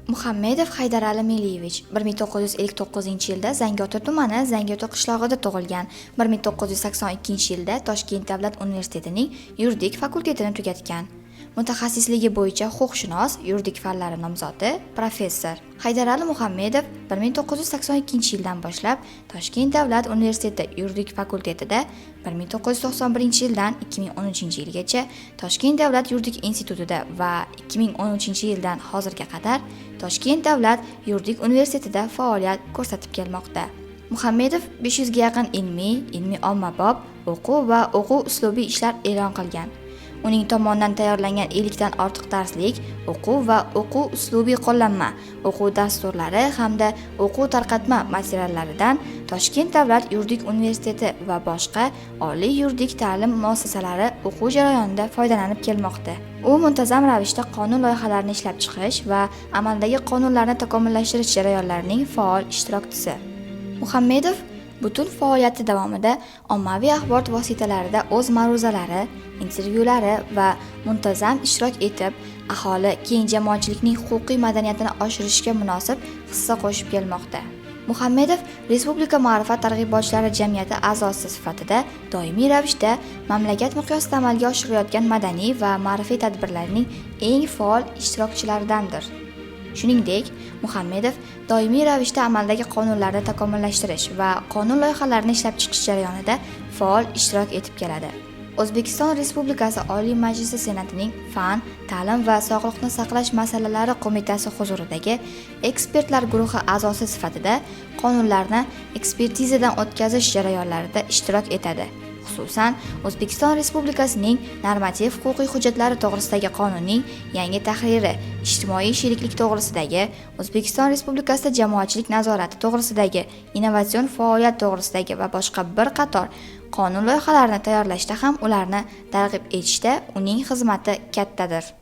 Muhammedov Haydarali Meliyevich 1959-yilda Zangiota tumani, Zangiota qishlog'ida tug'ilgan. 1982-yilda Toshkent davlat universitetining yuridik fakultetini tugatgan. Mutaxassisligi bo'yicha huquqshunos, yuridik fanlari nomzodi, professor. Haydarali Muhammedov 1982-yildan boshlab Toshkent davlat universiteti yuridik fakultetida, 1991-yildan 2013-yilgacha Toshkent davlat yuridik institutida va 2013-yildan hozirga qadar Toshkent davlat yuridik universitetida faoliyat ko'rsatib kelmoqda. Muhammedov 500 ga yaqin ilmiy, ilmiy ommabop, o'quv va o'quv uslubiy ishlar e'lon qilgan. Uning tomonidan tayyorlangan 50 dan ortiq darslik, o'quv va o'quv uslubiy qo'llanma, o'quv dasturlari hamda o'quv tarqatma materiallaridan Toshkent davlat yuridik universiteti va boshqa oliy yuridik ta'lim muassasalari o'quv jarayonida foydalanib kelmoqda. U muntazam ravishda qonun loyihalarini ishlab chiqish va amaldagi qonunlarni takomillashtirish jarayonlarining faol ishtirokchisi. Muhammedov butun faoliyati davomida ommaviy axborot vositalarida o'z ma'ruzalari, intervyulari va muntazam ishtirok etib, aholi, keng jamoatchilikning huquqiy madaniyatini oshirishga munosib hissa qo'shib kelmoqda. Muhammedov Respublika ma'rifat targ'ibotchilari jamiyati a'zosi sifatida doimiy ravishda mamlakat miqyosida amalga oshirilayotgan madaniy va ma'rifiy tadbirlarning eng faol ishtirokchilaridandir. Shuningdek, Muhammedov doimiy ravishda amaldagi qonunlarni takomillashtirish va qonun loyihalarini ishlab chiqish jarayonida faol ishtirok etib keladi. O'zbekiston Respublikasi Oliy Majlisi Senatining Fan, ta'lim va sog'liqni saqlash masalalari qo'mitasi huzuridagi ekspertlar guruhi a'zosi sifatida qonunlarni ekspertizadan o'tkazish jarayonlarida ishtirok etadi. Xususan, O'zbekiston Respublikasining normativ huquqiy hujjatlari to'g'risidagi qonunning yangi tahriri, ijtimoiy sheriklik to'g'risidagi, O'zbekiston Respublikasida jamoatchilik nazorati to'g'risidagi, innovatsion faoliyat to'g'risidagi va boshqa bir qator qonun loyihalarini tayyorlashda ham ularni targ'ib etishda uning xizmati kattadir.